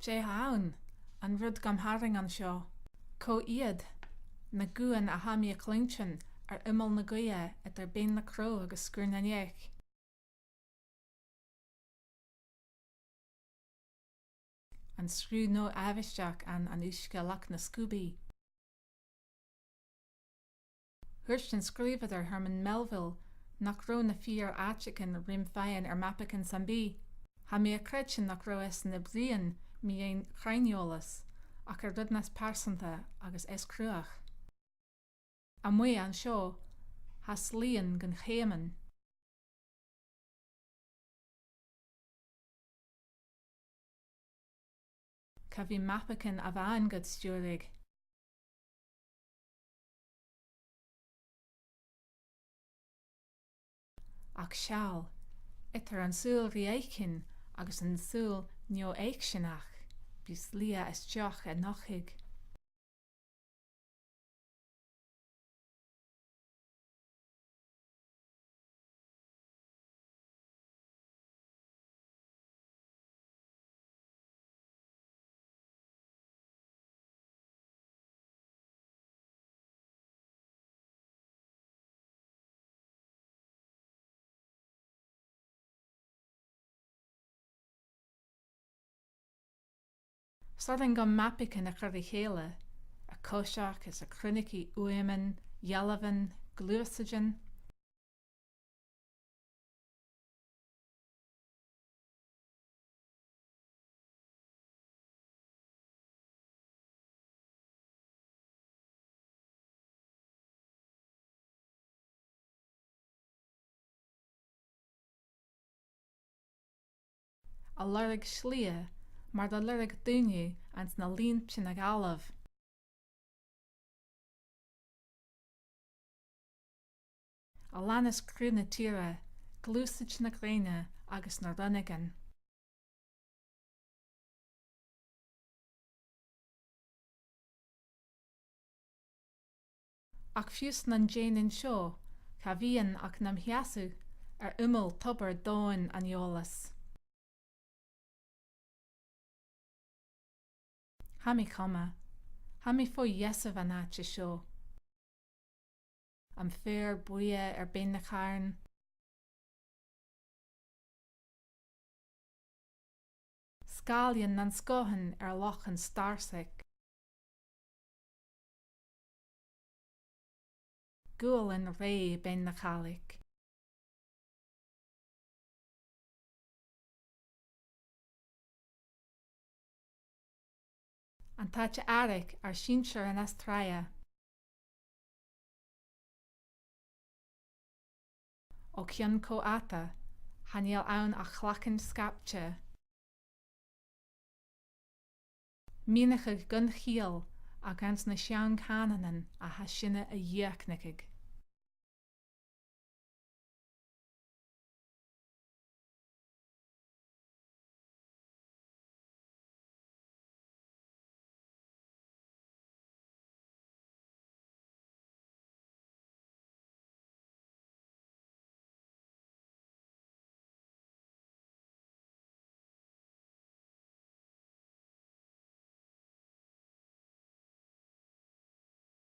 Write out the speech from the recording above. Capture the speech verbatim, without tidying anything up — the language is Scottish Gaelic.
Dè th' ann? An rud gam tharraing an seo? Cò iad na guthan a tha mi a' cluinntinn air iomall na gaoithe eadar Beinn na Crodh agus Sgur nan Eich? An sruth no àbhaisteach ann an uisge Loch na Scooby. Thuirt an sgrìobhadair Herman Melville nach robh na fìor àiteachan rim faighinn air mapaichean sam bith. Tha mi a' creidsinn nach robh esan a' bruidhinn mu dheidhinn cruinn-eòlas, ach air rud nas pearsanta agus nas cruaidhe. A-muigh an seo, tha slighean gun cheuman. Cha bhi mapaichean a-mhàin gad stiùireadh. Ach seall, eadar an saoghal ri fhaicinn agus an saoghal neo-fhaicsinneach, bidh slighe a-steach a' nochdadh. Is urrainn dhomh mapaichean a chur ri chèile, a' coiseachd is a' cruinneachadh uidheaman, dhealbhan, gluasaidean. A' lorg slighe, mar a lorg daoine anns na linntean a dh'fhalbh. A' leantainn cruth na tìre, gluasaid na grèine agus na rionnagan. Ach fiù 's nan dèan seo, cha bhithinn ach nam sheasamh air iomall tobar domhainn an eòlais. Tha mi coma, tha mi fo gheasaibh an àite seo. Am fear buidhe air Beinn na Carn. Sgàilean nan sgòthan air Loch an Starsaig. Guailnean rèidh Beinn na Caileig. An t-àite-fhairich ar sinnsear an Astràilia. O chionn cho fhada, chan eil ann ach clachan sgaipte. Mìneachadh gun chiall ach anns na seann chànanan a tha sinne a' dìochuimhneachadh.